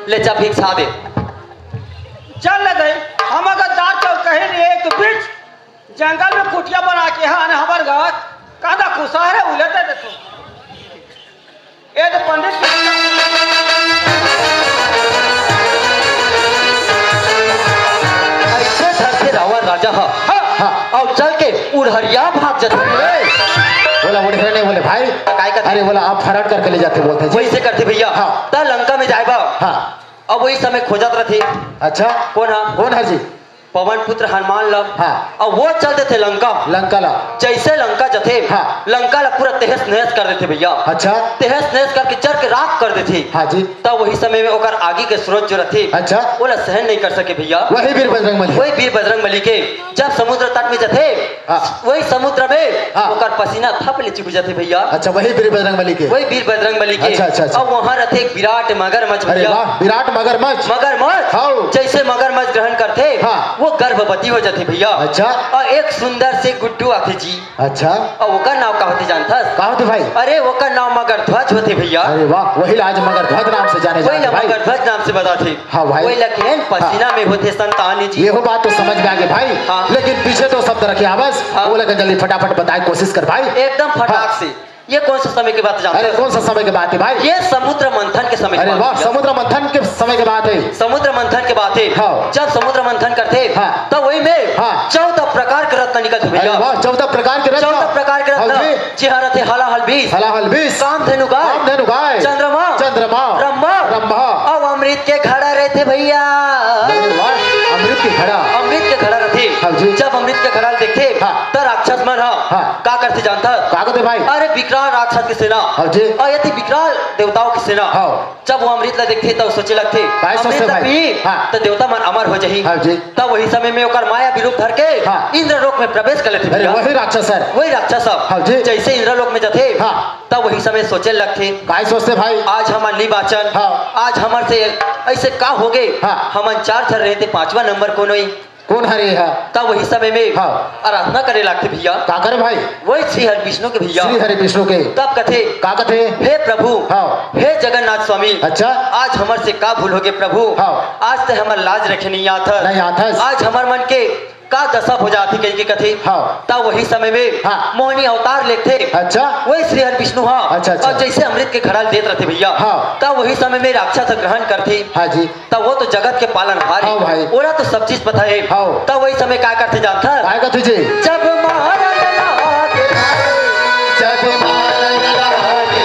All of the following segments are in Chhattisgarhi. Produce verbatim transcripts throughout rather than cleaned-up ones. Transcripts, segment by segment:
ले जा, भिक्षा दे। चल ले दई, हम अगर दार चाउर कहीं नहीं है तो बीच जंगल में कुटिया बना के, हाँ, हमर गाँव कांदा खुशा है, उले दे देथों। ए तो पंडित अइसे धरथे रावण राजा ह। हाँ। हाँ। अउ चल के उड़हरिया भाग जथे। ए, बोला उड़हरिया नहीं बोले भाई। काय करथे? अरे बोला आप फरार करके ले जाते बोलते जी। वइसे करथे भइया। हाँ। त लंका में जाए बा। हाँ। अब वही समय खोजत रथे। अच्छा। कोन ह? कोन ह जी? पवन पुत्र हनुमान ला। हाँ। अउ वो चल देथे लंका। लंका ला। जइसे लंका जथे, हाँ। लंका ला पूरा तहस नहस कर देथे भइया। अच्छा। तहस नहस करके जर के राख कर देथे। हाँ जी। त वही समय में ओकर आगी के स्रोत जो रथे, अच्छा। ओला सहन नहीं कर सके भइया। वही वीर बजरंग बली। वही वीर बजरंग बली के जब समुद्र तट में जथे, हाँ। वही समुद्र में हाँ। ओकर पसीना थप ले चिप जाथे भइया। अच्छा, वही वीर बजरंग बली के। वही वीर बजरंग बली के। अच्छा, अच्छा, अच्छा। अउ वहाँ रथे एक विराट मगरमच्छ अरे भइया। वाह, विराट मगरमच्छ। मगरमच्छ। हाँ। जइसे मगरमच्छ ग्रहण करथे, हाँ। वो गर्भवती हो जाथे भइया। अच्छा। अउ एक सुंदर से गुड्डू आथे जी। अच्छा। अउ ओकर नाव का होथे जानथस? का होथे भाई? अरे ओकर नाव मगरध्वज होथे भइया। अरे वाह, वही ला आज मगरध्वज नाम से जाने वही जाथे ला भाई। मगरध्वज नाम से बताथे। हाँ भाई। वही ला केहेन पसीना हाँ। में होथे संतान जी। ये हो बात तो समझ में आ गई भाई। हाँ। लेकिन पीछे तो शब्द रखे आवस, हाँ। वो लेकिन जल्दी फटाफट बताए कोशिश कर भाई। एकदम फटाक हाँ। से। ये कौन सा समय की बात जानते अरे हो? कौन सा समय की बात है भाई? ये समुद्र मंथन के समय की अरे बात वाह, है। समुद्र मंथन के समय की बात है। समुद्र मंथन के बात है। हाँ। जब समुद्र मंथन करथे, हाँ। तब वही में हाँ। चौदह प्रकार के रत्न निकलथे अरे भइया। वाह, चौदह प्रकार के रत्न। चौदह प्रकार के रत्न। हाँ जी। जेहा रथे हलाहल बीस। हलाहल बीस। कामधेनु गाय। कामधेनु गाय। चंद्रमा। चंद्रमा। ब्रह्मा। ब्रह्मा। अउ अमृत के घड़ा रहिथे भइया। अरे वाह, अमृत के घड़ा। अमृत के घड़ा रहिथे। हाँ जी। जब अमृत के घड़ा ल देखथे, हाँ। त राक्षस मन ह हाँ। का करथे जानथस? का करथे भाई? अरे विकराल राक्षस के सेना। हाँ जी। अउ एती विकराल देवताओं के सेना। हाँ। जब वो अमृत ला देखथे, त सोचे लगथे, काय सोचथे अमृत ला भाई? पीही, हाँ। त देवता मन अमर हो जाही। हाँ जी। तब वही समय में ओकर मायावी रूप धर के हाँ। इंद्रलोक में प्रवेश कर लेथे अरे भइया। वही राक्षस सर। वही राक्षस ह। हाँ जी। जइसे इंद्रलोक में जाथे, हाँ। तब वही समय सोचे लगथे, काय सोचथे भाई? आज हमन नी बाँचन, हाँ। आज हमर से अइसे का होगे? हाँ। हमन चार झन रहेन ते पाँचवा नंबर कोन होही? कोन हरे हा? तब वही समय में हाँ। आराधना करे लागथे भइया। का करे भाई? वही श्री हरि विष्णु के भइया। श्री हरि विष्णु के। तब कथे, का कथे? हे प्रभु, हाँ। हे जगन्नाथ स्वामी, अच्छा। आज हमर से का भूल होगे प्रभु? हाँ। आज ते हमर लाज रखे नहीं आथस। नहीं आथस। आज हमर मन के का दशा हो जाथे कहिके कथे। हाँ। तब वही समय में हाँ। मोहिनी अवतार लेथे। अच्छा। वही श्री हरि विष्णु हा। अच्छा, अच्छा। अउ जइसे अमृत के घड़ा ल देत रथे भइया। हाँ। तब वही समय में राक्षस ग्रहण करथे। हाँ जी। त वो तो जगत के पालनहार हे। हाँ भाई। ओला तो सब चीज पता हे। हाँ। त वही समय का करथे जानथस? काय करथे जी? जब मारन लागे, जब मारन लागे, जब मारन लागे,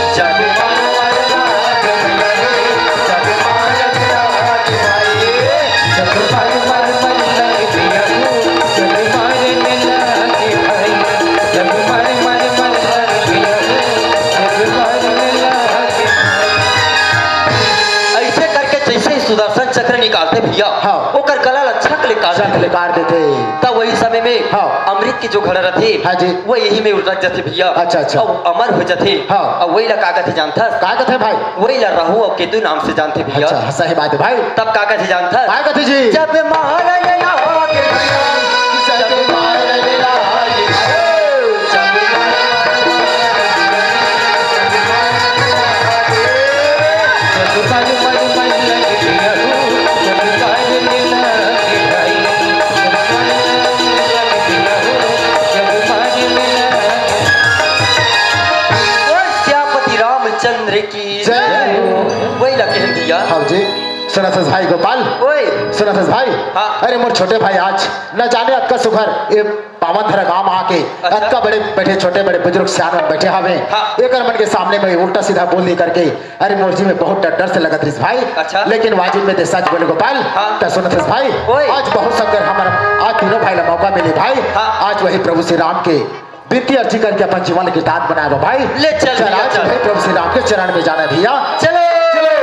जब मारन लागे, जब मारन लागे, जब मारन लागे, जब मारन लागे, जब मारन लागे। अइसे करके जइसे ही सुदर्शन चक्र निकालथे भइया, हाँ। ओकर गला ला छक ले काट शंख देथे। ले काट देथे। त वही समय में हाँ। अमृत के जो घड़ा रथे, हाँ जी। वो यही में उलझ जाथे भइया। अच्छा, अच्छा। अउ अमर हो जाथे। हाँ। अउ वही ला का कथे जानथस? का कथे भाई? वही ला राहु अउ केतु नाम से जानथे भइया। अच्छा, सही बात हे भाई। तब का कथे जानथस? का कथे जी? जब मारन लागे, जब मारन लागे, जब मारन लागे, बोल सियापति रामचंद्र की जय। वही लगे हैं भइया। हाँ जी, सुनथस भाई गोपाल। ओए। सुनथस भाई। हाँ। अरे मोर छोटे भाई आज न जाने अतका सुघर ए पावन धरा गांव आके अच्छा। अतका बड़े बैठे, छोटे बड़े बुजुर्ग सियान मन बैठे हवे। हाँ। एकर मन के सामने में उल्टा सीधा बोल दी करके, अरे मोर जी में बहुत डर, डर से लगत रहिस भाई। अच्छा। लेकिन वाजिब में ते सच बोले गोपाल। हाँ। त सुनथस भाई, ओए। आज बहुत सुघर हमर आज तीनों भाई ला मौका मिली भाई। हाँ। आज वही प्रभु श्री राम के बिनती अर्जी करके अपन जीवन के दान बनाए बा भाई। ले चल चल भइया, आज चल। वही प्रभु श्री राम के चरण में जाना है भइया। चलो। चलो।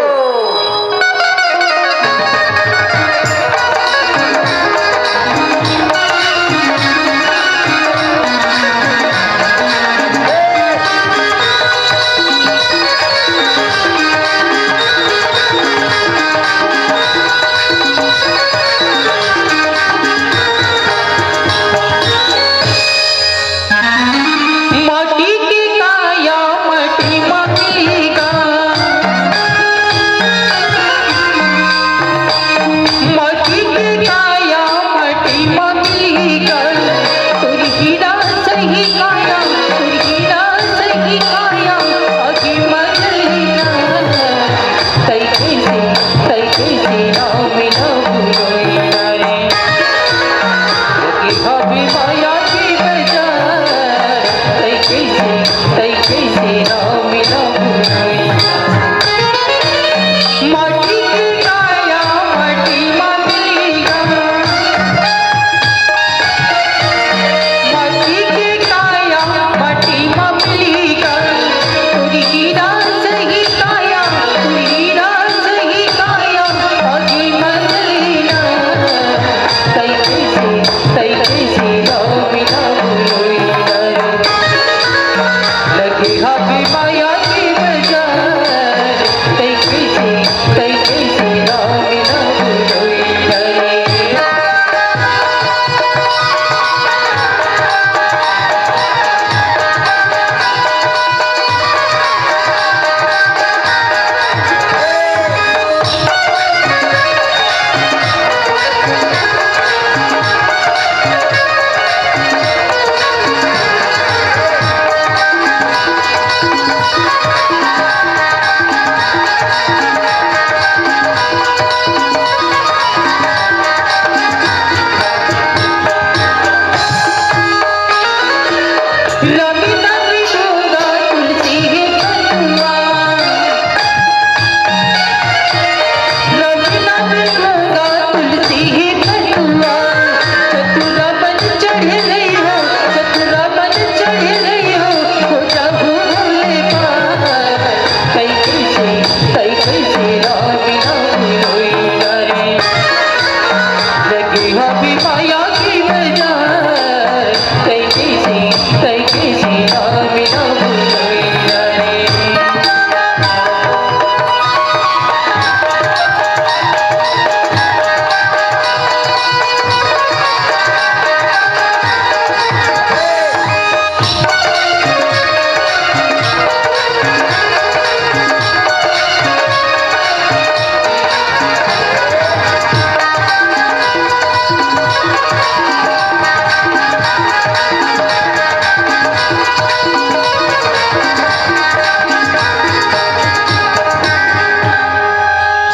माटी के का काया अभी मजलिना, तै कैसे, तै कैसे राम ना बुलोइना रे। लगे हवे माया के बजार, तै कैसे, तै कैसे राम ना बुलोइना। माटी के काया माटी मा मिली गा। माटी के काया माटी मा मिली गा। तोर हीरा सही काया, तोर हीरा सही काया, आगी मा जली ना। तै कैसे, तै कैसे राम ना बुलोइना रे। लगे हवे माया के बजार, तै कैसे, तै कैसे राम ना बुलोइना रे।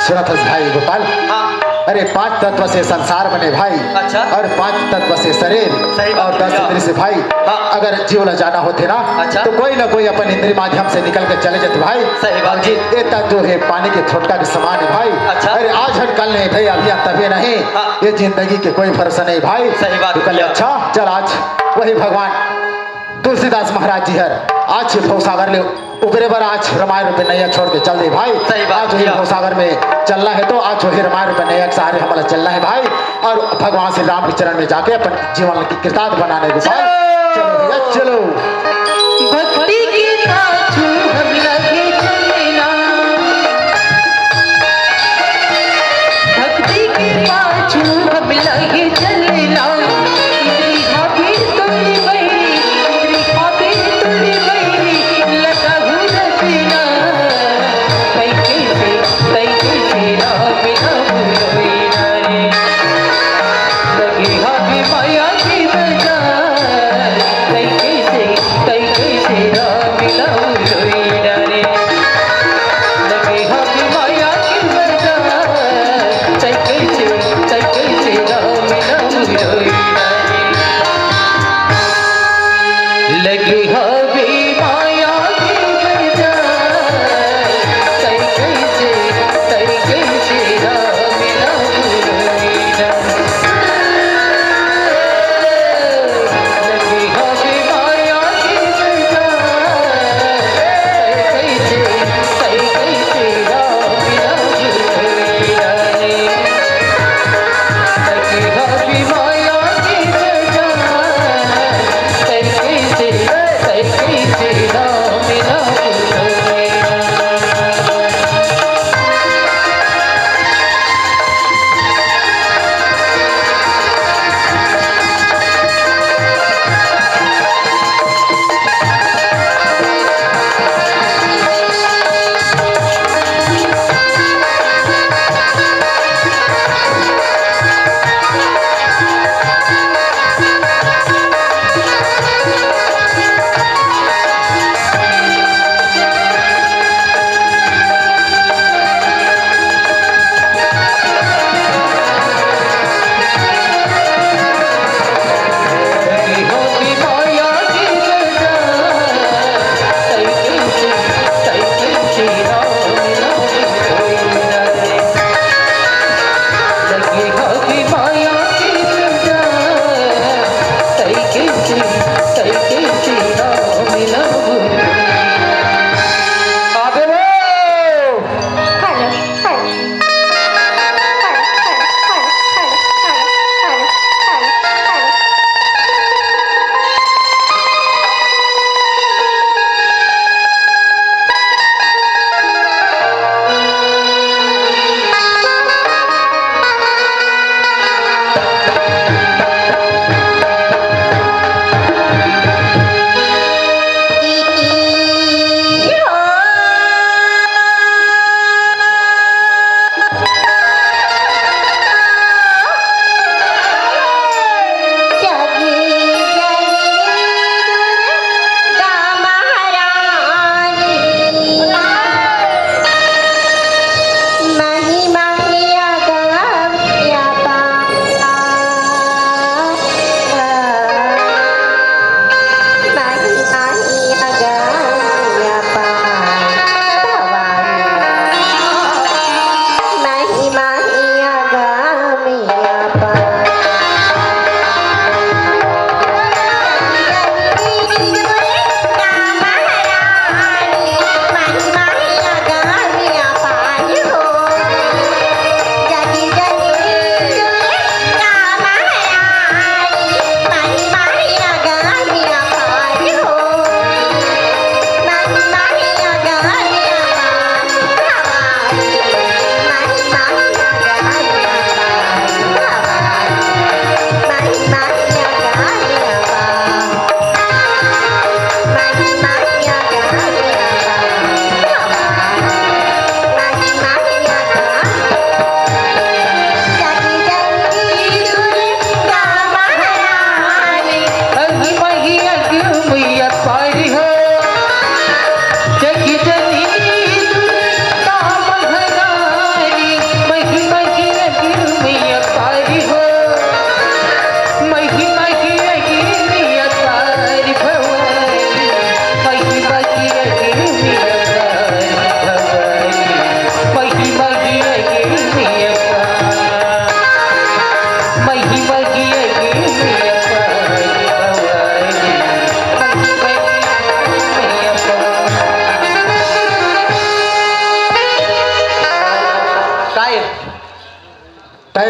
सुनत हस भाई गोपाल? हाँ। अरे, पांच तत्व से संसार बने भाई। अच्छा। और पांच तत्व से शरीर। सही बात और दस इंद्री से भाई। हाँ। अगर जीव ला जाना होथे ना, अच्छा। तो कोई ना कोई अपन इंद्री माध्यम से निकल के चले जाथे भाई। सही बात। और जी, ये तक जो है पानी के छोटका के समान है भाई। अच्छा। अरे, आज हन कल नहीं भाई, अभी हन तभी नहीं। हाँ। ये जिंदगी के कोई भरोसा नहीं भाई। सही बात। तो कल अच्छा, चल आज वही भगवान तुलसीदास महाराज जी हर आज भवसागर ले उबरे बर आज रमाय रूपे नैया छोड़ के चल दे भाई। सही बात आज वही भैया। भवसागर में चलना है तो आज वही रमाय रूपे नैया के सहारे हमला चलना है भाई। और भगवान श्री राम के चरण में जाके अपन जीवन की कृतार्थ बनाने को भाई। चलो। चलो भैया, चलो। भक्ति के पाछू हम लगे चलना। भक्ति के पाछू हम लगे चलना। इंद्री खातिर तोरी बहिनी, इंद्री खातिर तोरी बहिनी, लगा हूँ रचना। तै कैसे, तै कैसे राम ना बुलोइना रे। लगे हवे माया के बजार, तै कैसे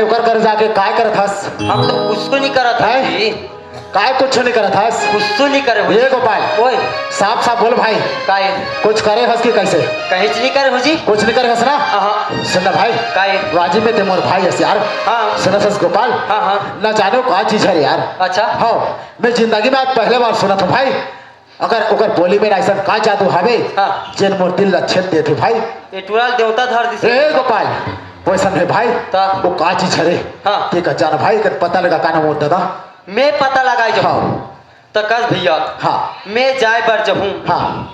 ओकर घर जाके काय करत हस? हम तो कुछ तो नहीं करत हस हैं? जी। काय कुछ नहीं करत हस? कुछ तो नहीं करे हो जी। ए गोपाल, ओए। साफ साफ बोल भाई। काय? कुछ करे हस कि कैसे? कहीं नहीं करे हो जी। कुछ नहीं करे हस ना? हाँ। सुन ना भाई। काय? वाजिब में ते मोर भाई हस यार। हाँ। सुन हस गोपाल। हाँ, हाँ। ना जानो का चीज है यार। अच्छा। हाँ, मैं जिंदगी में आज पहले बार सुनत हूँ भाई। अगर ओकर बोली में अइसन का जादू हवे, हाँ। जेन मोर दिल ला छेद देथे भाई। ए टुरा ल देवता धर दिस। ए गोपाल, वइसन हे भाई। त? वो का चीज हरे? हाँ। ते का जान भाई, एकर पता लगा का ना मोर दादा? मैं पता लगाए जाहूँ। हाँ। त कस भैया, हाँ। मैं जाए बर जाहूँ। हाँ।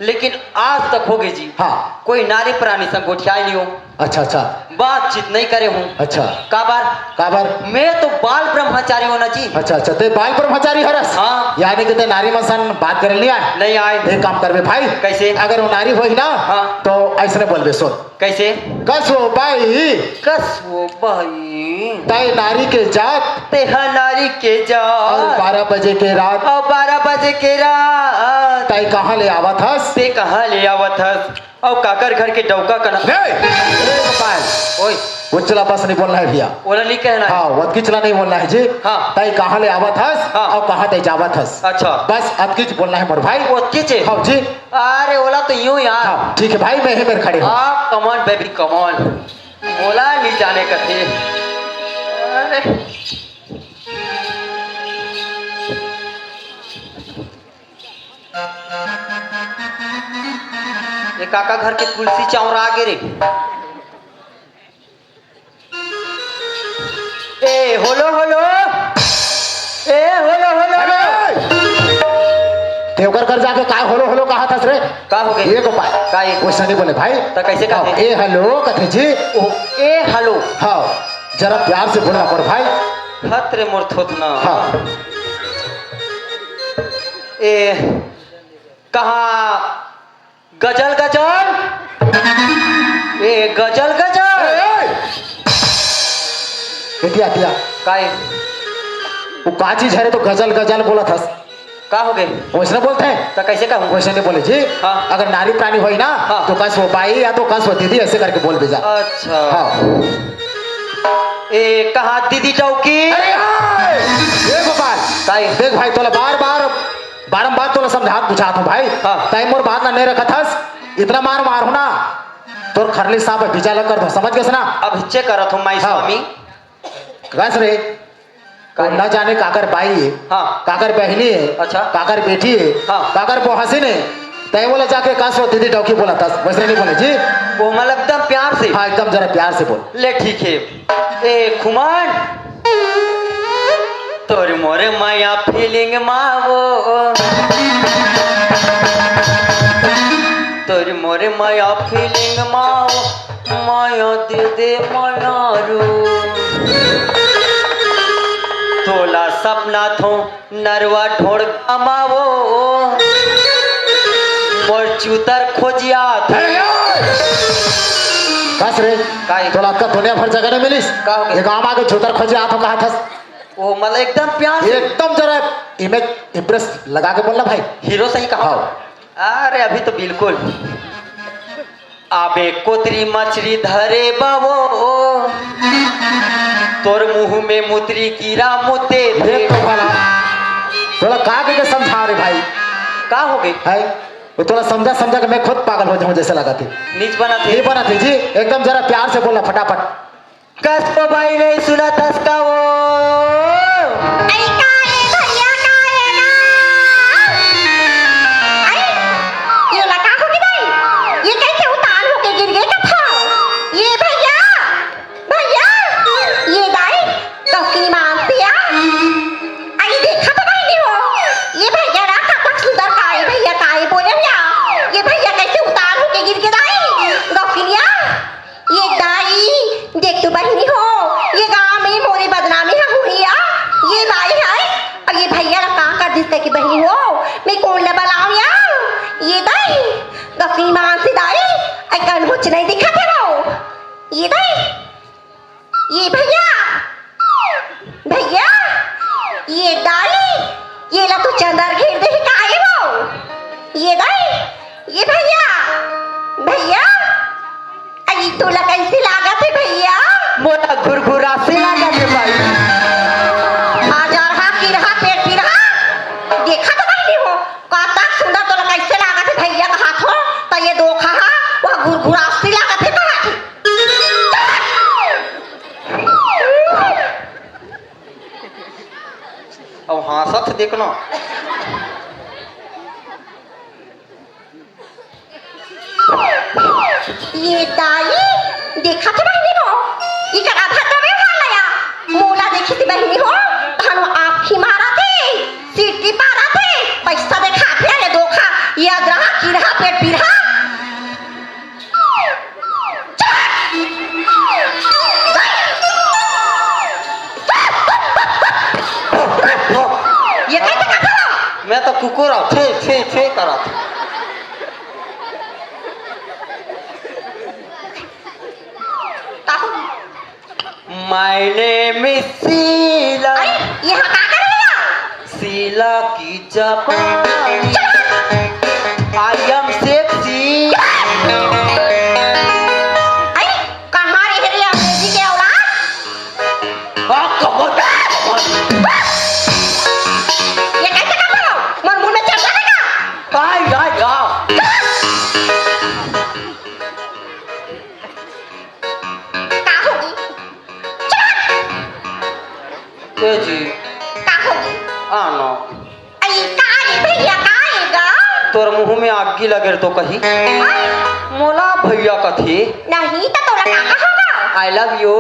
लेकिन आज तक होगे जी, हाँ। कोई नारी प्राणी संग गोठियाए नहीं हो। अच्छा, अच्छा। बातचीत नहीं करे हूँ। अच्छा। काबर? काबर? मैं तो बाल ब्रह्मचारी हूँ ना जी। अच्छा, अच्छा, ते बाल ब्रह्मचारी हरस? हाँ। यानी कि ते नारी मन सन बात करे नहीं आए? नहीं आए। एक काम करबे भाई। कैसे? अगर वो नारी होही ना, हाँ। तो ऐसने बोलबे, सुन। कैसे? कस वो बाई। कस वो बाई। तय नारी के जात। ते हा नारी के जात। और बारह बजे के रात। और बारह बजे के रात। तय कहाँ ले आवत हस? ते कहाँ ले आवत हस? अउ काकर घर के डौका कना। नहीं। ए गोपाल। ओए। उचला बस नहीं बोलना है भैया। ओला नहीं कहना है। हाँ, वतकी चला नहीं बोलना है जी। हाँ। तय कहाँ ले आवत हस हाँ। और कहाँ तय जावत हस। अच्छा। बस अतकीच बोलना है मोर भाई। ओतकीच है? हाँ जी। अरे ओला तो यूं यार। हाँ, ठीक है भाई, मैं ही मेर खड़े हूँ। आ, come on baby, come on। ओला नहीं जाने कथे। अरे। ये काका घर के तुलसी चौरा आगे रे। ए, होलो, होलो। ए, होलो, होलो। अरे! ते ओकर घर जाके काय होलो, होलो कहत हस रे? का हो गए? ये गोपाल। का ये? वइसने नहीं बोले भाई। त कैसे हाँ, कहथे? ए, हेलो, कथे जी। ओ, ए, हेलो। हाँ, जरा प्यार से बोलना पर भाई। हत रे मोर थोथना। हाँ। ए, कहाँ गजल गजल? ए, गजल गजल? ए, ए! एतिया, एतिया। काय? वो का चीज हरे तो गजल गजल बोलत हस? का हो गए? वइसने बोलथे? त कैसे कहूँ? वइसने नहीं बोले जी। हाँ। अगर नारी प्राणी होई ना, हाँ। तो कस वो बाई या तो कस वो दीदी ऐसे करके बोल दे जा। अच्छा। हाँ। ए, कहाँ दीदी डौकी? अरे हाय! ए गोपाल, काय? देख भाई, तोला बार-बार, बारंबार तोला समझात बुझात हूँ भाई। हाँ। तय मोर बात ला नहीं रखत हस, इतना मार मार हूँ ना, तोर खरली सांप बीजा ला कर दूँ, समझ गेस ना? अब हिच्चे करत हूँ मैं हाँ। स्वामी। कस रे? काय? ना जाने काकर बाई है, हाँ। काकर बहनी है, अच्छा। काकर बेटी है, हाँ। काकर बोहसिन है, तय बोला जाके कस वो दीदी डौकी बोलत हस, वइसने नहीं बोले जी। वो मतलब एकदम प्यार से। हाँ, एकदम जरा प्यार से बोल। ले ठीक है। ए खुमान, तोर मोर माया feeling मा वो, तोर मोर माया feeling मा वो, माया दे दे माया रो। तोला सपना थो नरवा ढोड़ कमावो, मोर चूतर खोजिया थो। अरे यार! कस रे? काय? तोला अतका दुनिया भर जगह नहीं मिलिस? का हो गया? ये गांव आके चूतर खोजिया थो कहत हस। ओ, मतलब एकदम प्यार से। एकदम जरा image impress लगा के बोलना भाई। हीरो सही कहा। हाँ। अरे अभी तो बिल्कुल। आबे कोतरी मछरी धरे बाबो, तोर मुंह में मुतरी कीरा मुते थे। देख तो भला, तोला का के समझा रे भाई? का हो गई? है, वो तोला समझा समझा के मैं खुद पागल हो जाऊं जैसे लगा थे। नीच बना थे। नहीं बना थे जी, एकदम जरा प्यार से बोलना फटाफट। कस्तो बाई नहीं सुना तस्का वो। ऐ का रे भैया, का रे ना? ऐ, ये ला का हो गई दाई? ये कैसे उतान होके गिर गए कथा? ये भैया, भैया, ये दाई, कौकिनी मांगती आ। आई देखा तो बहनी हो, ये भैया ना का कुछ सुधर का है, भैया का है बोले भैया, ये भैया कैसे उतान होके गिर गए दाई? गौकिनिया, ये दाई, देख तो बहिनी हो, ये गांव में मोरे बदनामी ह हुई या, ये दाई है, और ये भैया ला का कर दिस कि बहिनी हो, मैं कौन ला बलाऊं या, ये दाई, गफी मान से दाई, आई कन हुच नहीं दिखा थे वो, ये दाई, ये भैया, भैया, ये दाई, ये ला तू चंदर घेर दे काहे वो? ये दाई, ये भैया, भैया, अई तोला कैसे लागत है भैया? मोला घुरघुरा गुरास्ती लागत हे, कहा थे। अब हाँसत हे, देखना। ये दाई, देखा थे बहिनी हो, इकर अभद्र व्यवहार लया। मोला देखी थी बहिनी हो, तहन आँखी मारा थे, सीटी पारा थे, पैसा देखा थे, ले धोखा, ये अदरहा, किरहा, पेट पिरहा। ये कैसे कहा? मैं तो कुकुर हूँ, फे, फे, फे करा था। काहू? My name is Sheila। अरे, यहाँ का कर रही है? शीला की जबानी। I am sexy। अरे, कहाँ रह रही है अंग्रेजी के औलाद? हाँ, कहो। ये कैसे कर रहे हो? मोर मुंह में चढ़ जाएगा। आई, आई, आ। का होगी? ए जी। का होगी? आना। अई, का रे भैया, का रे गा? तोर मुंह में आगी लगे तो कही। हाँ? मोला भैया कथे। नहीं, तो तोला का कहा होगा? I love you।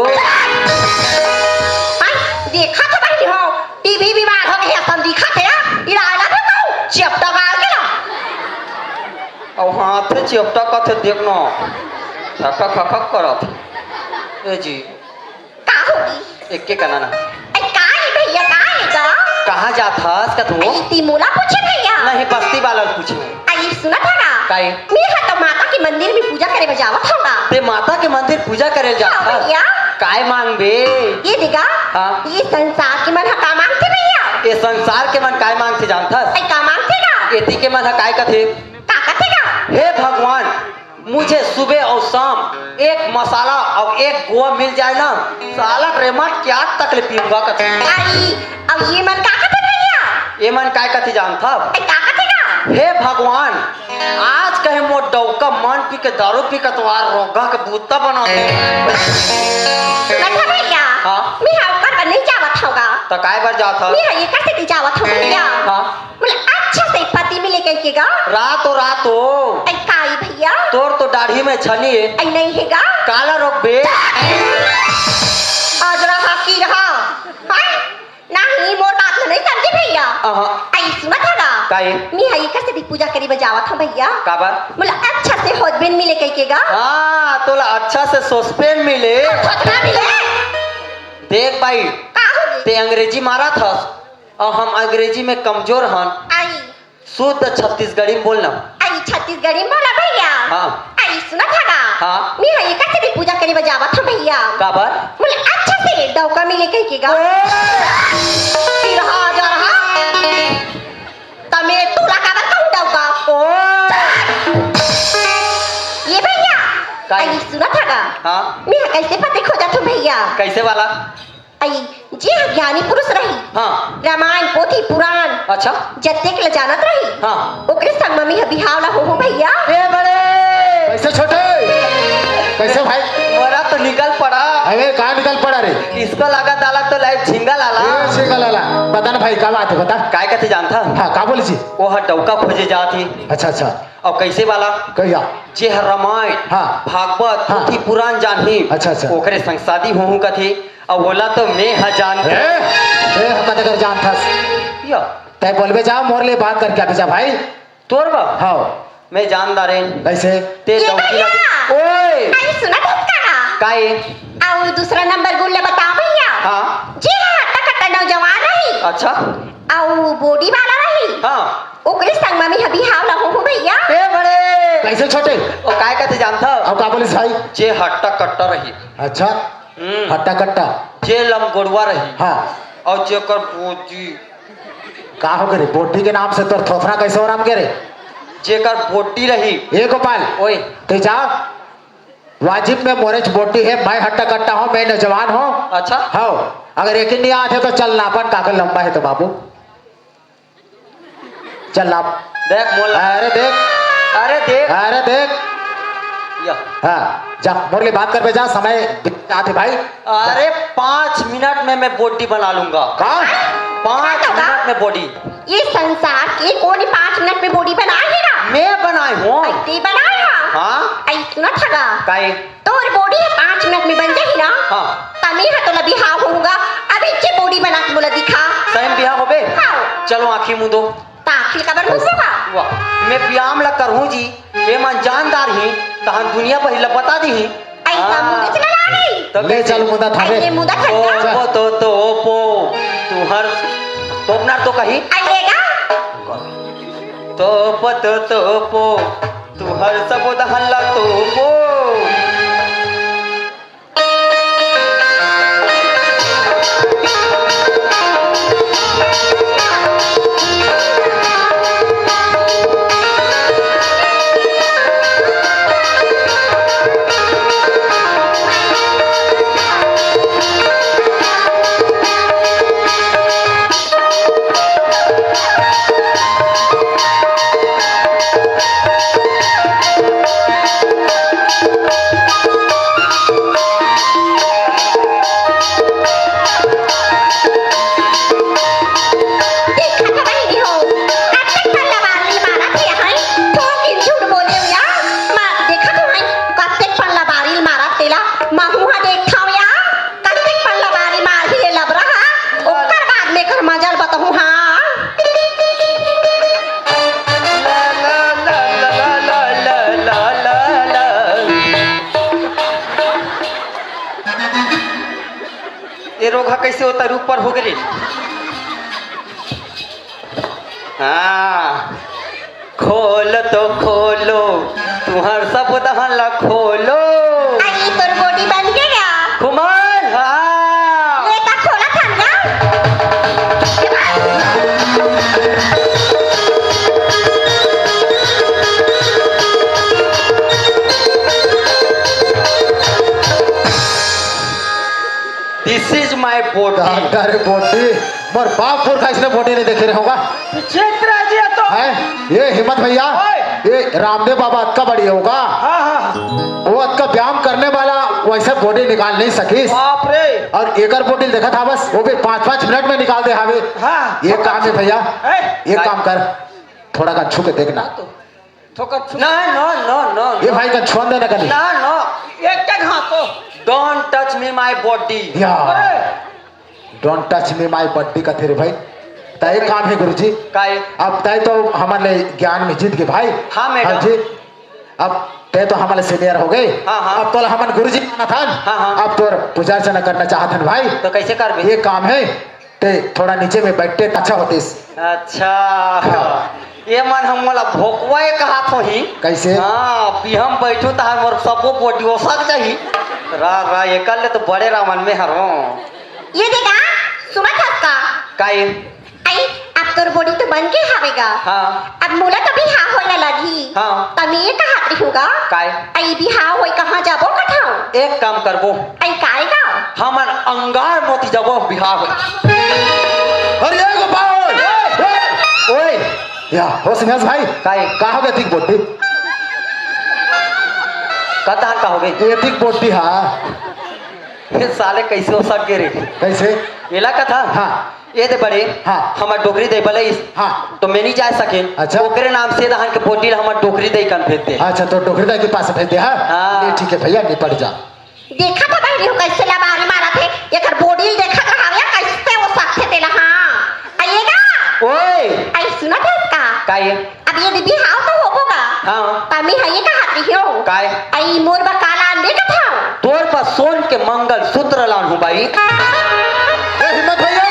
हाँ, देखा तो बहिनी हो, टीवी बीमार हो गई, असन दिखा थे, इला I love you कहूँ, चेपटा गाल के ना। अब हाथ चेपटा कथे, देखना, खखक खखक करत। ए जी। का होगी? एके कना ना। ए, का रे भैया, का रे गा? कहाँ जात हस कथू? ए, ती मोला पूछे भैया। नहीं, बस्ती वाला ल पूछे। ए, सुनत हस ना? काहे? मैं ह तो माता के मंदिर में पूजा करे बर जावत हूँ ना। ते माता के मंदिर पूजा करे ल जात हाँ हस? भैया। काय मांगबे? ये देगा। हाँ। ये संसार के मन ह का मांगथे भैया? ये संसार के मन काय मांगथे जानत हस? ए, का मांगथे ना? एती के मन ह काय कथे? का कथे ना? हे भगवान, मुझे सुबह और शाम एक मसाला और एक गोवा मिल जाए ना, साला रेमट क्या तक ले पीऊंगा कथे। आई, अब ये मन का कथे भैया? ये मन काय कथे जानत हस? ए, का कथे ना? हे भगवान, आज कहे मोर डौका मन पी के दारू पी के तोहार रोगा के बूता बना दे। सुनत हस भैया? हाँ। मैं हा ओकर बर नहीं जावत हूँ गा। तो काय बर जात हस? मैं हा एकर सेती जावत हूँ भैया। हाँ। बोले, अच्छा से पति मिले कहिके गा। रातो, रातो। ऐ काई भैया? तोर तो दाढ़ी में छनी हे। ऐ नहीं हे गा। काला रोकबे? आज रहा की रहा। हाय? नहीं, मोर बात ल नहीं समझे भैया। अहाँ। ऐ सुनत हस गा? काहे? मैं हा एकर सेती पूजा करे बर जावत हूँ भैया। काबर? बोले, अच्छा से husband मिले कहिके गा। हाँ, तोला अच्छा से सॉसपेन मिले। सॉसपेन मिले? देख भाई, का होगे? ते अंग्रेजी मारत हस। अउ हम अंग्रेजी में कमजोर हन। आई। शुद्ध छत्तीसगढ़ी में बोलना। आई छत्तीसगढ़ी में बोला भैया। हाँ। आई सुनत हस गा? हाँ। मैं हा एकर सेती पूजा करे बर जावत हूँ भैया। काबर? बोले अच्छा से डौका मिले कहिके गा। ओ! फिर हाजर हा। त मैं तोला काबर कहूँ डौका? ओ! ये भैया। का? आई सुनत हस गा? हाँ। मैं हा कैसे पति खोजत हूँ भैया। कैसे वाला? अई, जे ह ज्ञानी पुरुष रही, हाँ। रामायण, पोथी, पुराण, अच्छा। जतेक ल जानत रही, हाँ। ओकरे संग म मेंह बिहाव ल होहूं भैया। ए बड़े! कैसे छोटे? कैसे भाई? मोरा तो निकल पड़ा। अबे, का निकल पड़ा रे? इसको लगा दाला तो लाइव झिंगा लाला। ए, झिंगा लाला। बता ना भाई, का बात हे, बता। काय कथे जानत हस? हाँ, का बोले जी? वो ह डौका खोजे जात हे। अच्छा, अच्छा। अउ कैसे वाला? कहिया? जे ह रामायण, हाँ। भागवत, हाँ। पोथी पुराण जानही, अच्छा, अच्छा। ओकरे संग शादी होहूं कथे, अउ ओला तो मेंह जानत हूं। ए, ए, हम कते कर जानत हस? या। तैं बोलबे जा, मोर ले बात करके आबे जा भाई। तोर बा? हाँ। मैं जान डारेंव। कैसे? ते ये डौकी भैया! लगे। ओए! अरे सुनत हस का? काय? अउ दूसरा नंबर गुण ल बता भैया। हाँ। जे ह हट्टा कट्टा नौजवान रही। अच्छा। अउ body वाला रही। हाँ। ओकरे संग म मेंह बिहाव ल होहूं भैया। ए बड़े! कैसे छोटे? ओ काय कथे जानत हस? अउ का बोलिस भाई? जे हट्टा कट्टा रही। अच्छा। हम्म। हट्टा कट्टा। जे लमगोड़वा रही। हाँ। अउ जेकर body। का होगे रे? Body के नाम से तोर थोथना कैसे ओराम गे रे? जेकर body रही। ए गोपाल। ओए। तैं जा। वाजिब में मोरेच body हे, मैं हट्टा कट्टा हूँ, मैं नौजवान हूँ। अच्छा। हाँ। अगर एके नइ आत हे तो चल नापन काकर लंबा हे तो बाबू। चल नाप। देख मोला। अरे देख। अरे देख। अरे देख। हाँ, जा, मोर ले बात करबे जा, समय बीत जात हे भाई। अरे, पाँच मिनट में मैं बॉडी बना लूंगा। का? पाँच मिनट में बॉडी। ये संसार के कोन पाँच मिनट में बॉडी बनाए हे ना? मैं बनाए हूँ। अरे, बनाए हा? हाँ। अरे, सुनत हगा। काहे? तोर बॉडी ह पाँच मिनट में बन जाही ना? हाँ। त मैं ह तोला बिहाव होहूँगा। अभी के बॉडी बना के मोला दिखा। सही में बिहाव होबे? हाँ। चलो, आँखी मूंदो। त आँखी काबर मूंदो का? वाह, मैं व्यायाम ला करहूँ जी, ये मन जानदार ही, तहन दुनिया भर ला बता दी ही। अइसा हाँ। मुंह चला ला रही। तो ले कैसे? चल मुदा थारे। अइसे मुदा चल जा। तो, तो, तो, तो, पो, तू हर, तोपना तो कही। अइएगा। तो, पो, तो, तो, पो, तू हर सब दहन ला तो, पो। देखत हवय हो, कतेक पल्ला बारिल मारत हे हई, थोकिन झूठ बोले हुआ, मार देखत हवय, कतेक पल्ला बारिल मारत तेला, महू हा देखथव या, कतेक पल्ला बारिल मारही ये लबरा हा, ओकर बाद में एकर मजा ल बताहूँ हा। ये रोग हा कैसे होता रूप पर हो गए? हाँ, खोल तो खोलो, तुम्हार सब दहन ला खोलो। आई तोर गोटी बन के गया। खुमार, हाँ। ये तक खोला था ना? This is my body। Doctor body, मोर बाप पुरखा इसने बॉडी नहीं देखे रहे होगा। विचित्र है जी ये तो। है? ये हिम्मत भैया, ओए। ये रामदेव बाबा अतका बड़ी होगा। हाँ, हाँ, हाँ। वो अतका व्यायाम करने वाला वैसे बॉडी निकाल नहीं सकिस। बाप रे। और एकर बॉडी देखा था बस, वो भी पाँच पाँच मिनट में निकाल दे हावे। हाँ। ये काम है भैया, है? ये काम कर, थोड़ा का छू के देखना। तो थोका छू। ना, no, no, no, ये no। भाई का छुअन देना का नहीं। ना, no। एक एक हाथ तो। Don't touch me, my body। या। अरे। Don't touch me, my body का थे रे भाई। तय काम है गुरुजी। काय? अब तय तो हमारे ज्ञान में जीत गए भाई। हाँ, मैडम। हाँ जी। अब तय तो हमारे senior हो गए। हाँ, हाँ। अब तो हमन गुरुजी मानत हन। हाँ, हाँ। अब तो पूजा अर्चना करना चाहत हन भाई। तो कैसे करबे? ये काम है। ते थोड़ा नीचे में बैठते अच्छा होतिस। अच्छा। हाँ। ये मन हम मोला भोकवा ये कहात होही। कैसे? हाँ, अभी हम बैठू तहार मोर सबो body ओसक जाही। रा, रा, एकर ले तो बड़े रावण में हरो। ये देखा, सुमत हस का? काई? आई, अब तोर body तो बन के हावेगा। हाँ। अब मोला तो बिहाव होए ला लगही। हाँ। त मैं ये कहात रहिहूँ गा। काय? आई बिहाव होए कहाँ जाबो कथव? एक काम करबो। आई काय गा? हमन अंगार मोती जाबो बिहाव होए। अरे ए गोपाल! ओए! ओए! या, होस में हस भाई? काय? का हो गया एतिक body? कतहान का हो गई? एतिक body हा। ये साले कैसे ओसक गे रे? कैसे? एला कथा? हाँ। ये दे बड़े, हाँ। हमर डोकरी दे बले इस, हाँ। तो मैं नहीं जा सके। अच्छा। ओकरे नाम से दहन के body हमर डोकरी दे कन भेज दे। अच्छा, तो डोकरी दे के पास भेज दे, हाँ? हाँ। ये ठीक है भैया, निपट जा। देखा था बहनी हो कैसे लबारी मारा थे, एकर body देखा था हम या कैसे ओसक थे तेला, हाँ। आइएगा? ओए। आई सुना था इसका? का ये? अब ये दीदी हाव तो होबो गा। हाँ। त मैं ह ये कहत रहियो। काय? आई मोर बर का लान दे कथव। तोर बर सोन के मंगलसूत्र लान हूँ बाई। ए हिम्मत भैया,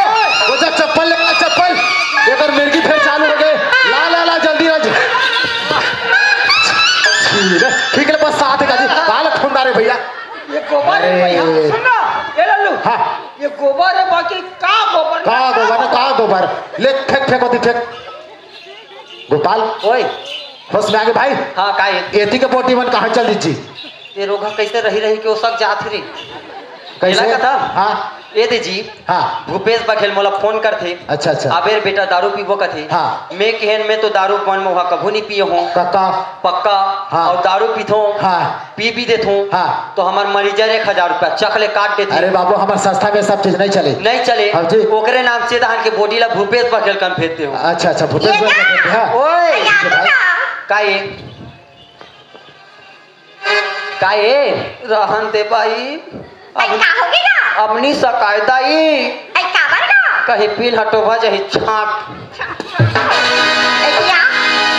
वो जा चप्पल ले आ, चप्पल। एकर मिर्गी फेर चालू हो गए। ला, ला, ला, जल्दी ला। छी रे, ठीक ले बस साथ का जी। काल खून डारे भैया। ये गोबर है अरे। भैया, सुन ना, ये लल्लू। हाँ। ये गोबर है, बाकी का गोबर? का गोबर है, का गोबर? ले फेंक, फेंक होती, फेंक। गोपाल। ओए। होश में आगे भाई। हाँ, का ये? एती के body मन कहाँ चल दीजिए? ये रोगा कैसे रही रही के ओसक जात रही? कैसे? एला कथा? हाँ। ए दे जी, हाँ। भूपेश बघेल मोला फोन करथे। अच्छा, अच्छा। "अबे रे बेटा, दारू पीबो?" कथे। हाँ। मैं कहेन, "मैं तो दारू मन मोहा कभू नहीं पिए हूँ।" पक्का? पक्का। हाँ। और दारू पीथों, हाँ। पी भी देथों। हाँ। तो हमर मैनेजर एक हजार रुपया चक ले काट देथे। अरे बाबू, हमर संस्था में सब चीज नहीं चले। नहीं चले। हाँ जी। ओकरे नाम से धान के बोडी ला भूपेश बघेल कन भेज दे हो। अच्छा, अच्छा, भूपेश ये बघेल का? कन भेज दे, हाँ। ओए। अरे यार, भाई। का ये? का ए? रहन दे भाई। अरे, अब का हो गया? अपनी सकायदा ई। अरे, काबर का? कहीं पीन हटो भा जाही छाट। ए, क्या?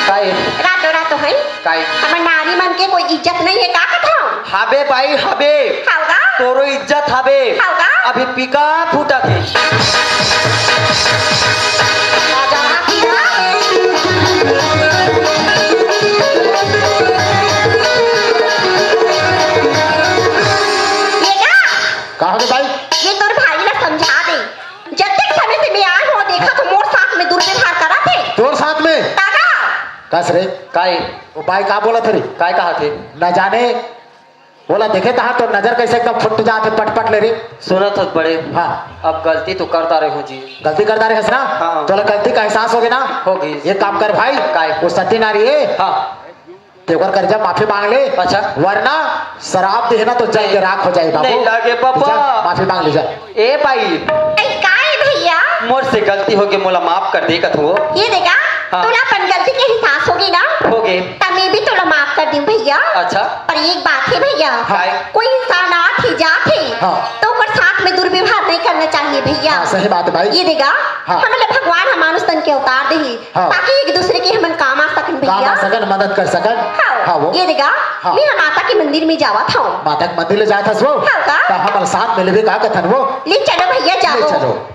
का ए? रातो रातो है? का ए? हमर नारी मन के कोई इज्जत नहीं है, का कथो? हाबे भाई, हाबे। हाव का? तोरो इज्जत हाबे। हाव का? अभी पिका फूटा थे। ये का? का हो गे भाई? ये तोर भाई ला समझा दे। जतेक समय से मैं आए हो, देखा तो मोर साथ में दुर्व्यवहार करा थे। तोर साथ में? ताका? कस रे? काय? वो भाई का बोला थे रे? काय कहा थे? न जाने, बोला देखे तहा तो नजर कैसे एकदम फुट जाते पटपट ले रे। सुनत हस बड़े। हाँ। अब गलती तो करता रहे हो जी। गलती करता रहे हस ना? हाँ। तोला गलती का एहसास हो गया ना? हो गई। ये काम कर भाई। काय? वो सती नारी है। हाँ। ते ओकर कर जा, माफी मांग ले। अच्छा। वरना शराब दे ना तो जल के राख हो जाए बाबू। नहीं लागे पापा। जा, माफी मांग ले जा। ए भाई। ए, काय भैया? मोर से गलती हो गई, मोला माफ कर दे कथो। ये देखा, हाँ। तोला अपन गलती के एहसास हो गई ना? हो गए। त मैं भी तोला माफ कर दूं भैया। अच्छा। पर एक बात है भैया, हाँ। कोई इंसान आत ही जात ही, हाँ। तो ओकर साथ में दुर्व्यवहार नहीं करना चाहिए भैया। हाँ, सही बात है भाई। ये देखा, हाँ। हमन ला भगवान ह मानुष तन के अवतार दे ही, हाँ। ताकि एक दूसरे के हमन काम आ सकन काम भैया। आ सकन, मदद कर सकन। हाँ, हाँ, वो। ये देखा, हाँ। मैं ह माता के मंदिर में जावत हूँ। माता के मंदिर ले जात हस वो? हाँ, का? त हमन साथ में लेबे का कथन वो? ले चलो भैया, ले जाओ। चलो।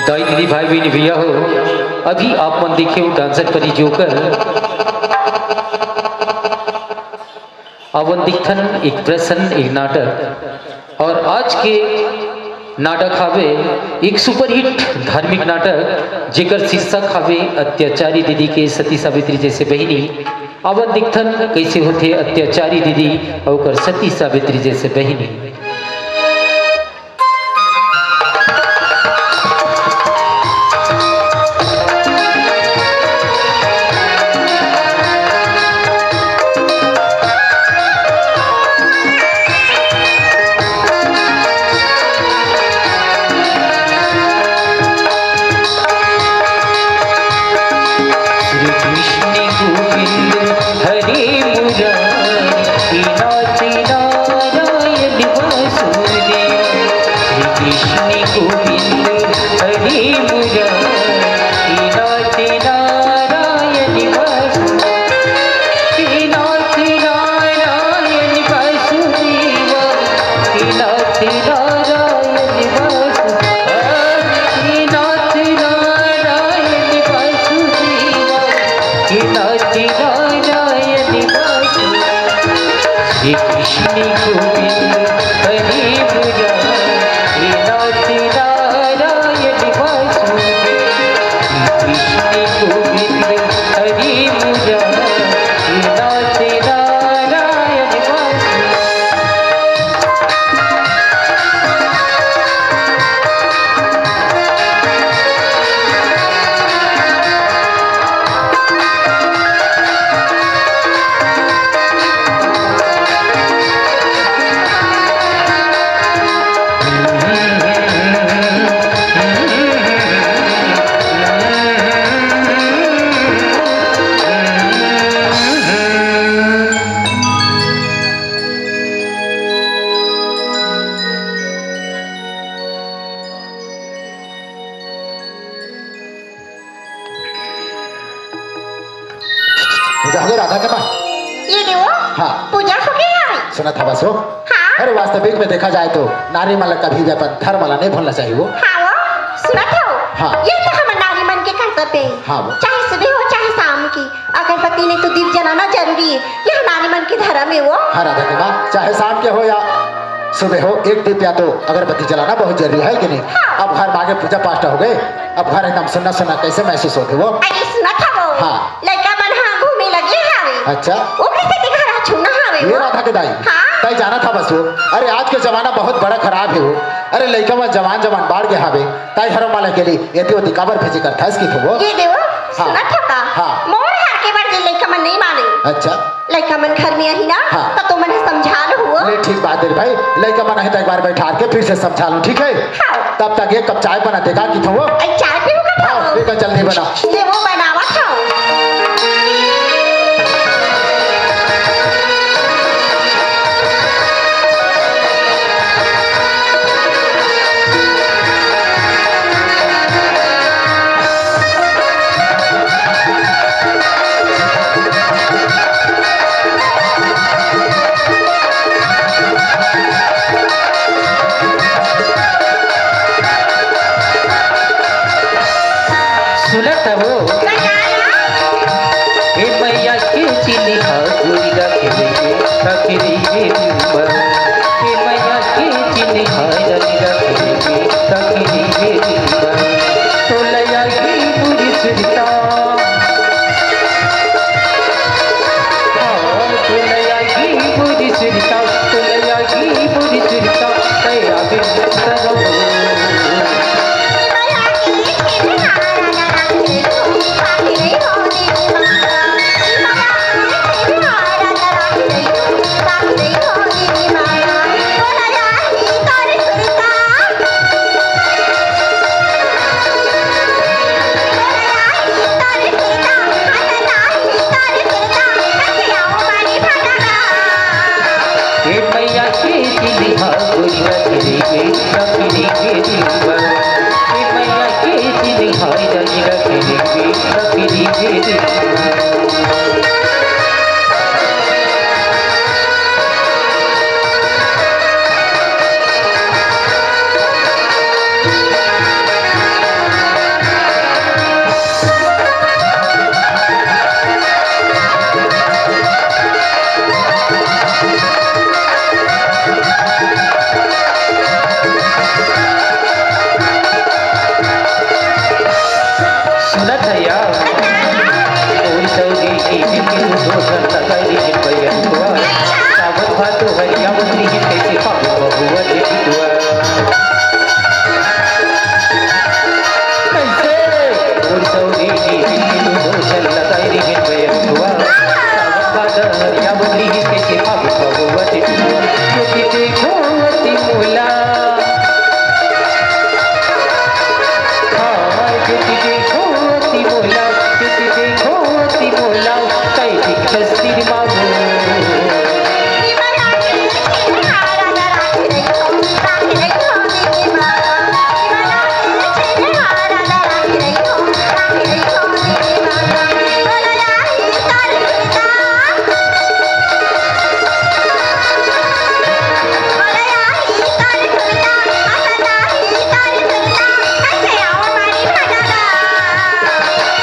दाई दीदी भाई बहन भैया हो, अभी आप मन देखे हो डांसर परी जोकर। अब देखथन एक प्रश्न, एक नाटक, और आज के नाटक हावे एक सुपरहिट धार्मिक नाटक, जेकर शीर्षक हावे अत्याचारी दीदी के सती सावित्री जैसे बहिनी। अब देखथन कैसे होथे अत्याचारी दीदी और ओकर सती सावित्री जैसे बहिनी। श्री कृष्ण गोविंद हरे मुरारी, नाथ नारायण वासुदेव। श्री कृष्ण गोविंद हरे मुरारी, नाथ नारायण वासुदेव। नाथ नारायण वासुदेव। नाथ नारायण वासुदेव। नाथ नारायण वासुदेव। नाथ नारायण वासुदेव। श्री कृष्ण गोविंद हरे मुरारी, नाथ नारायण वासुदेव। श्री कृष्ण गोविंद हरे मुरारी, नाथ नारायण वासुदेव। पूजा हो गई राधा के माँ? ये देवो, हाँ। पूजा हो गई हवे। सुनत हवस वो? हाँ। अरे, वास्तविक में देखा जाए तो नारी मन ला कभी भी अपन धर्म ला नहीं भूलना चाहिए वो। हाँ वो, सुनत हो? हाँ। ये तो हमर नारी मन के कर्तव्य है। हाँ वो। चाहे सुबह हो, चाहे शाम की, अगरबत्ती नहीं तो दीप जलाना जरूरी है। यह नारी मन के धर्म है वो। हाँ राधा के माँ, चाहे शाम के हो या सुबह हो, एक दीप या तो अगरबत्ती जलाना बहुत जरूरी है कि नहीं? हाँ। अब घर में आगे पूजा पाठ हो गए, अब घर एकदम सुन्ना सुन्ना कैसे महसूस होथे वो? अरे सुनत हवो? हाँ। लइका मन ह घूमे लगे हावे। अच्छा। ओकरे सेती घर ह सुन्ना हावे ये वो। राधा के दाई। हाँ। ताई जानत हवस वो? अरे आज के जमाना बहुत बड़ा खराब है वो। अरे लइका मन जवान जवान बाढ़ गए हावे। ताई हर माला के लिए एती ओती काबर भेजे करथस कि थो वो? ये देवो, हाँ। सुनत हो का? हाँ। मोर हर के बर जे लइका मन नहीं माने। अच्छा। लइका मन घर में आही ना, हाँ। त तुमन ह समझा लो हुआ। ले ठीक बात है भाई, लइका मन आही त एक बार बैठा के फिर से समझा लो, ठीक है? हाँ। तब तक एक कप चाय बना देगा कि थो वो? अरे चाय पीहू का हाँ, थो? एक कप जल्दी बना। ये वो बनावत हूँ। सुनत हो? ए मैया के चिन्हा गोरी रख दे, रख दे रे रूपा। ए मैया के चिन्हा गोरी रख दे, रख दे रे रूपा। तोला आही बुरी सुरता। हाँ, तोला आही बुरी सुरता, तोला आही बुरी सुरता, तै आगे तरफ। ए मैया के चिन्हा गोरी रख दे, रख दे रे रूपा। ए मैया के चिन्हा गोरी रख दे, रख दे रे रूपा। कइसे पाबो बबुआ के बिटुआ? कइसे? मोर सौरी जी बिट्टी दू दू झन लगाई रिहिन बयरुआ। सावन भादर आवत रिहिस, कइसे पाबो बबुआ के बिटुआ? ज्योति देखो अति मोला। हाय, ज्योति देखो अति मोला, ज्योति देखो अति मोला, कई दिखस सिरमा मोर।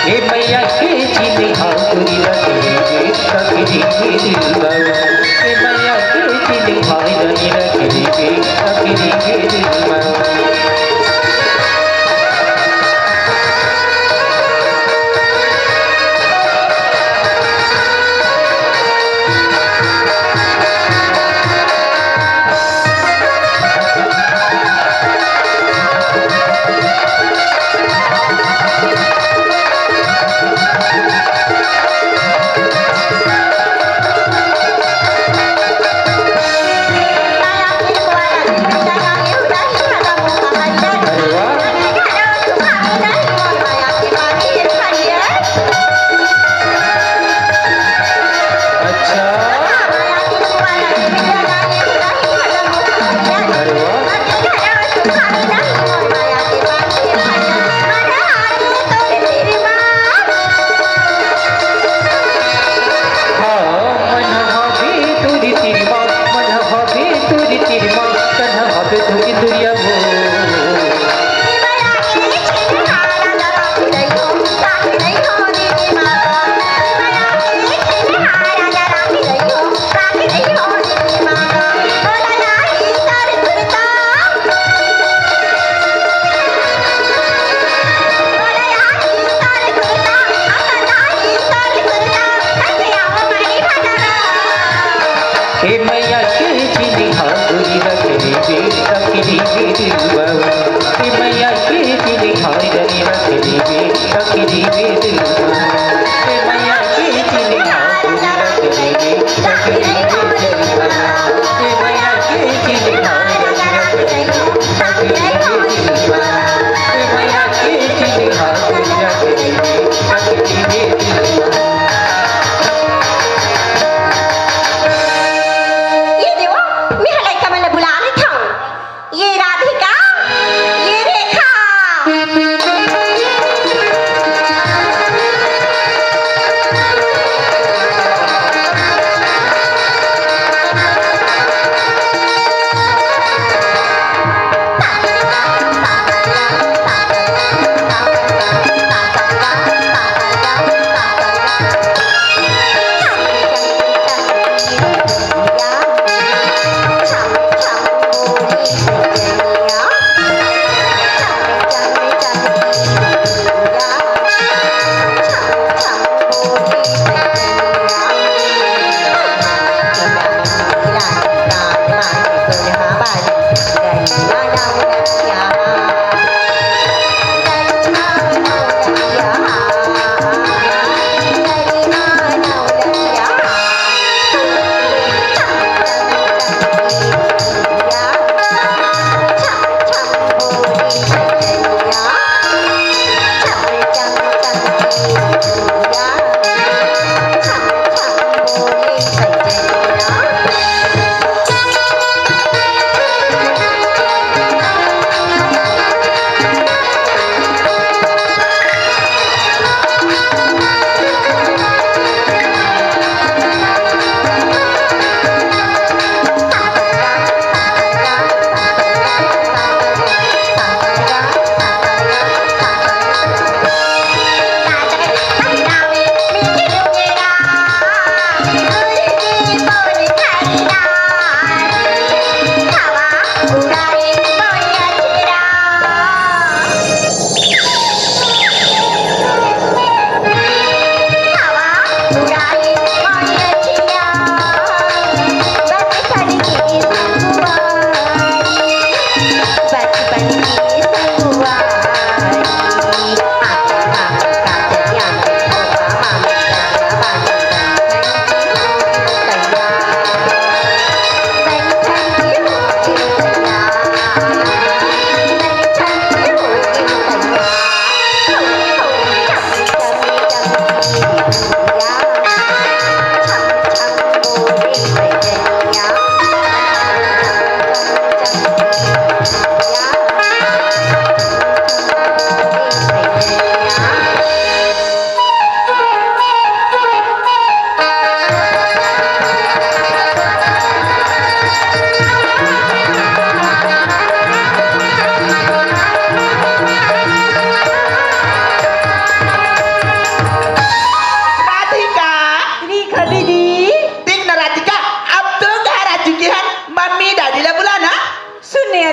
ए मैया के चिन्हारी रख ले रे, ककरी के दिल मा। ए मैया के चिन्हारी रख ले रे, ककरी के दिल मा। हे मैया के चिन्हारी रख ले रे, ककरी के दिल मा। हे मैया के चिन्हारी रख ले रे, ककरी के दिल मा। हे मैया के चिन्हारी रख ले रे, ककरी के दिल मा। हे मैया के चिन्हारी रख ले रे, ककरी के दिल मा। हे मैया के चिन्हारी रख ले रे, ककरी के दिल मा। ये देवा, मैं ह लइका मन ला बुला लेथंव। ये राधिका,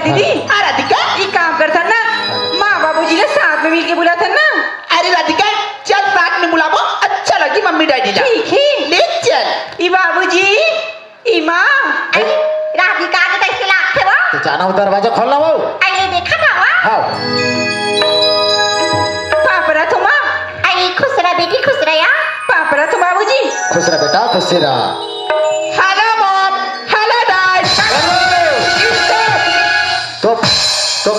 दीदी, हाँ। हाँ, राधिका। ई काम करथन ना, माँ बाबूजी ले साथ में मिलके बुलाथन ना। अरे राधिका, चल साथ में बुलाबो, अच्छा लगी मम्मी डैडी ला। ठीक है। ले चल। ई बाबूजी, ई माँ। अरे, राधिका के कैसे लागथे वो? तो जाना वो दरवाजा खोलना वो। अरे, देखा था वो? हाँ। पापरा तो माँ। अरे, खुश रह बेटी, खुश रह यार। पापरा तो बाबूजी। खुश रह बेटा, खुश रह। Hello mom, hello dad। तो, तो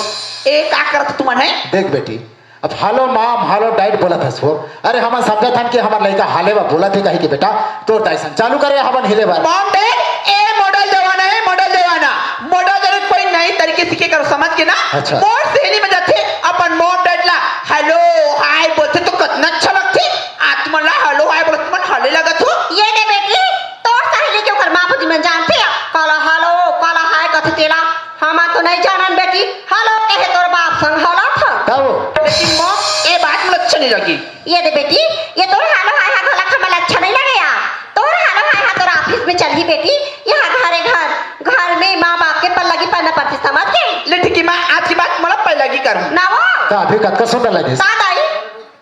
ए, का करत तुमन है? देख बेटी, अब hello mom, hello dad बोलत हस वो। अरे, हमन समझत हन कि हमर लइका हाले बा बोलत हे कहि के बेटा, तोर दाई संग चालू करे हवन हिले बर। Mom dad, ए modern जमाना है, modern जमाना। Modern जमाना कोई नई तरीके सीखे करो, समझ के ना? अच्छा। मोर सहेली में जाथे, अपन mom dad ला hello, hi बोलथे तो कतना अच्छा लगथे। आ तुमन ला hello, hi बोलत तुमन हाले लगत हो। ये दे बेटी, तोर सहेली के ओकर माँ बाबूजी मन जानथे, काला hello, काला hi कथे तेला। हमन तो नहीं जानन बेटी, hello कहे तोर बाप संग हलत हन। तब? लेकिन mom, ए बात मोला अच्छा नहीं लगी। ये दे बेटी, ये तोर hello hi हा घोला हमला अच्छा नहीं लगे यार। तोर hello hi हा तोर office में चलही बेटी, यहाँ घरे घर, घर में माँ बाप के पल्लगी पड़ना पड़थे, समझ गे? ले ठीक है माँ, आज के बाद मोला पल्लगी करूँ। ना वो। तो अभी कतका सुंदर लगे। ता दाई।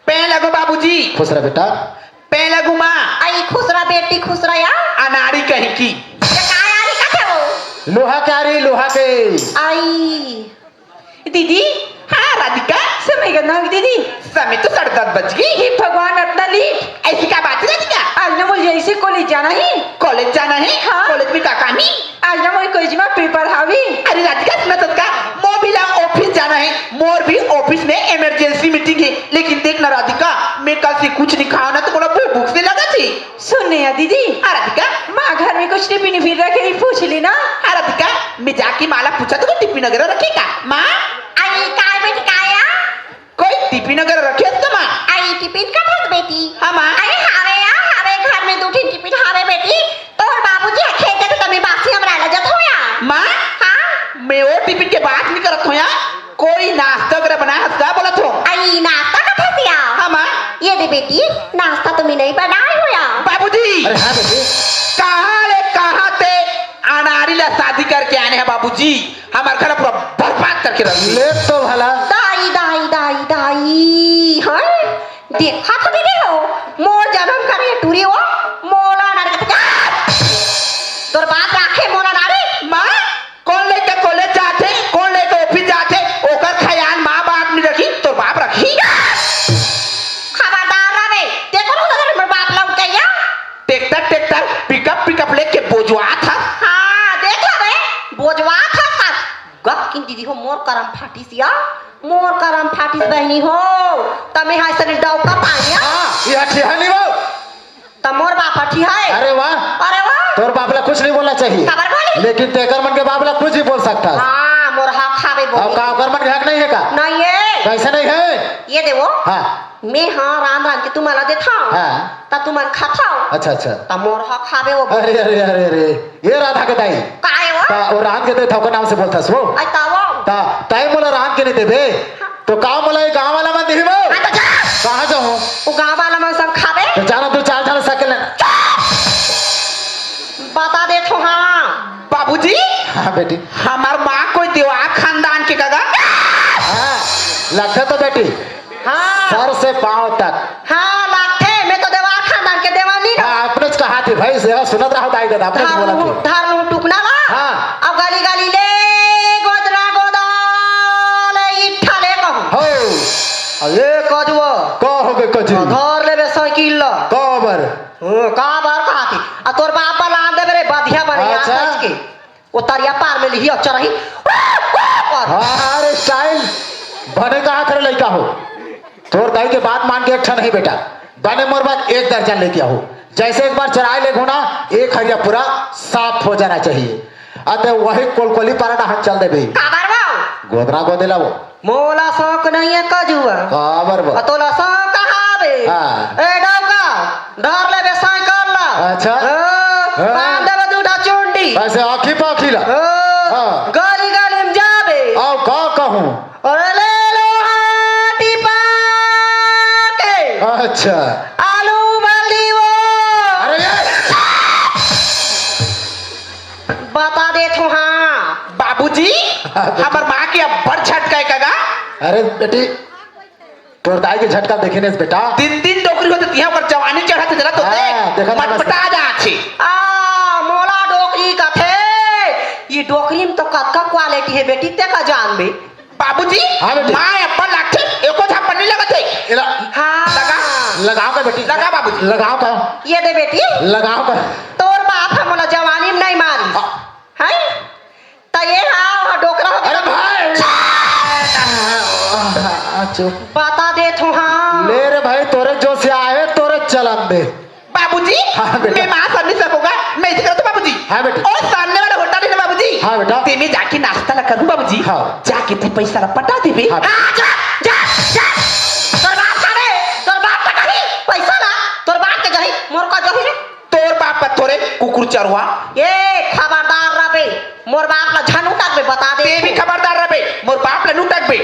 पैर लगो बाबूजी। खुश रह बेटा। पैर लगो माँ। आई खुश रह बेटी, खुश रह यार। अनाड़ी कहीं की। ये का यारी कथे वो? लोहा के आरी, लोहा के। आई। दीदी। हाँ राधिका। समय कतना होगे दीदी? समय तो साढ़े दस बज गे। हे भगवान, अतना late। ऐसी का बात है राधिका? आज ना मोला जैसे college जाना है। College जाना है? हाँ। College में का काम है? आज ना मोर college में paper हावे। अरे राधिका, सुनत हस का? मोर भी ला office जाना है। मोर भी office में emergency meeting है। लेकिन देख ना राधिका, मैं कल से कुछ नहीं खाओं ना तो मोला भूख भूख से लगत है। सुन ना यार दीदी। हाँ राधिका। माँ घर में कुछ tiffin विफिन रखे ही पूछ लेना। हाँ राधिका, मैं जाके माँ ला पूछा तो वो tiffin वगैरह रखे का। माँ। अरे काय बेटी, काय या? कोई tiffin वगैरह रखे हस का माँ? अरे tiffin का था बेटी? हाँ माँ। अरे हावे या, हावे घर में दो ठिन tiffin हावे बेटी। तोर बाबूजी ह खेत जाथे त मैं बासी अमराय ला जाथों या। माँ। हाँ। मैं वो tiffin के बात नहीं करत हों या। कोई नाश्ता वगैरह बनाए हस का बोलत हों। अरे नाश्ता का था सिया? हाँ माँ। ये दे बेटी, नाश्ता तो मैं नहीं बनाए हों या। बाबूजी। अरे हाँ बेटी। कहाँ ले कहाँ ते अनाड़ी ला शादी करके आने हैं बाबूजी। हमार घर पूरा बर्बाद करके रख दी। ले तो भला। दाई, दाई, दाई, दाई, हाँ? देखा तो दीदी हो, मोर जन्म करे टूरी हो, मोला अनाड़ी कथे, जा! तोर बाप राखे मोला अनाड़ी? माँ, कोन लइका college जाथे, कोन लइका office जाथे, ओकर ख्याल माँ बाप नहीं रखी, तोर बाप रखी? खबरदार रहे, देखो ना उधर मोर बाप लौट गया। Tractor, tractor, pickup, pickup लेके बोझवात हस। हाँ, देख ला बे, बोझवात हस। गप किन दीदी हो, मोर करम फाटिस या, मोर करम फाटिस बहिनी हो, तमे हाय सनी डौका पाया। हाँ, ये हठी है नहीं वो। त मोर बाप हठी है। अरे वाह। अरे वाह। तोर बाप ला कुछ नहीं बोलना चाहिए। खबर बोली। लेकिन तेकर मन के बाप ला कुछ भी बोल सकता है। हाँ, मोर हक हावे बोली। अब का ओकर मन के हक नहीं है का? नहीं है। कैसे नहीं है? ये देवो। हाँ। मैं हाँ रांध रांध के तुमन ला देथव। हाँ। त तुमन खाथव। अच्छा, अच्छा। त मोर हक हावे वो। अरे, अरे, अरे, अरे। ये राधा के दाई। का है वो? त वो रांध के देथव का नाम से बोलथस वो? अरे त वो। त तय मोला रांध के नहीं देबे। हाँ। तो का मोला ये गांव वाला मन दिही वो? हाँ, तो जा। कहाँ जाऊँ? वो गांव वाला मन संग खाबे। तो जाना तू चार झन साइकिल ले। बता देथों हाँ। बाबूजी। हाँ बेटी। हमार माँ कोई देवार खानदान के कगा? हाँ, लगता तो बेटी। हाँ। सर से पाँव तक। हाँ, लागथे, मैं तो देवार खानदान के देवानी ना। हाँ, अपने कहा थी भाई से, हाँ, सुनत रहो दाई दादा, अपने धर्म बोला थी। धर्म टुकना ला। हाँ। अब गली गली ले, गोदरा गोदा ले, इठा ले कहूँ। हो। अरे कजुआ। का हो गए कजरी? घर लेबे साइकिल ला। का बर? हम्म, का बर कहा थी? आ तोर बाप ला आन देबे रे, बधिया बने अच्छा। यहाँ सच के। वो तरिया पार में लिही और चरही। और हाँ, अरे style बने कहा करे लइका हो। तोर दाई के बात मान के एक ठन नहीं बेटा, बने मोर बात एक दर्जन लेके आओ। जैसे एक बार चराए ले घुना, एक हरिया पूरा साफ हो जाना चाहिए। अते वही कोलकोली पारा डहन चल देबे। काबर वो? गोदरा गोदेला वो। मोला शौक नहीं है कजुआ। काबर वो? आ तोला शौक हावे। हाँ। ए डौका, धर लेबे साइकिल ला। अच्छा। हाँ, हाँ। बांध देबे दू ठा चुंडी। ऐसे आँखी पाखी ला। हाँ। हाँ। गली गली में जाबे। आओ का कहूँ? अरे ले लो हाटी पाके। अच्छा। आलू मल दीवो। अरे ये। बता देथों हाँ। बाप बाबूजी, हमर माँ के अब्बड़ झटका हे का गा? अरे बेटी, तोर दाई के झटका देखे नस बेटा। तीन तीन डोकरी होते, तिहा पर जवानी चढ़त हे, जरा तो हाँ, देख। देखा था मटपटा जाथे। आ, मोला डोकरी कथे। ये डोकरी में तो कतका quality हे बेटी, ते का जानबे। बाबूजी, हाँ बेटी। माँ अब्बड़ लागथे, एको झापड़ नहीं लगत हे। एला हाँ। लगा। लगाव का बेटी? लगा बाबूजी। लगाव का? ये दे बेटी। लगाव का? तोर बाप ह मोला जवानी में नहीं मारी। हाँ। हैं? त ये हा, हा डोकरा हो अरे भाई! आ, चुप। बता देत हों, हाँ। ले रे भाई, तोरे जो से आए, तोरे चलन दे। बाबूजी, हाँ, बेटा। मैं माँ सामने सब होगा, मैं इसे करता बाबूजी। हाँ, बेटा। और सामने वाला होटल है ना बाबूजी? हाँ, बेटा। ते मैं जाके नाश्ता ला करूँ बाबूजी। हाँ। जाके ते पैसा ला पटा देबे। हाँ। आ, जा, जा, जा। तोर बाप का रे, तोर बाप का कही, पैसा ला, तोर बाप के कही, मोर का कही रे। तोर बाप का थोरे कुकुर चरवा। ए, खबरदार रबे, मोर बाप ला झन उटकबे, बता दे। ते भी खबरदार रबे, मोर बाप ला नु उटकबे।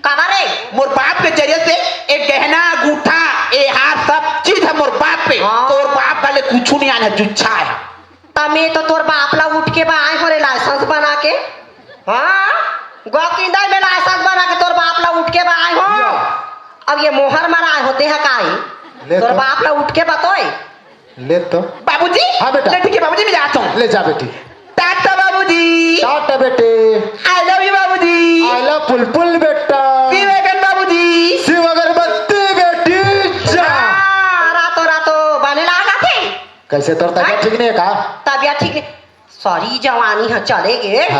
काबर रे? मोर बाप के जरिए से एक गहना, अंगूठा, ए हार, सब चीज है मोर बाप पे। हाँ। तोर बाप वाले कुछ नहीं आने, जुच्छा है। त मैं तो तोर बाप ला उठ के बा आए हो रे, license बना के। हाँ, गोकिंदा में license बना के तोर बाप ला उठ के बा आए हो। या। अब ये मोहर मरा आए हो, देह का ही। ले तोर तो। बाप ला उठ के बतोए। ले तो। बाबूजी। हाँ बेटा। ले ठीक है बाबूजी, मैं जाता हूँ। ले जा बेटी। टाटा बाबूजी। टाटा बेटी। I love you बाबूजी। I love पुलपुल बेटा। शिव अगन बाबूजी। शिव अगरबत्ती बेटी जा। हाँ, रातो रातो बने लागा थे। कैसे तोर तबियत हाँ? ठीक नहीं है का? तबियत ठीक नहीं। सॉरी, जवानी है, चले गे। हाँ।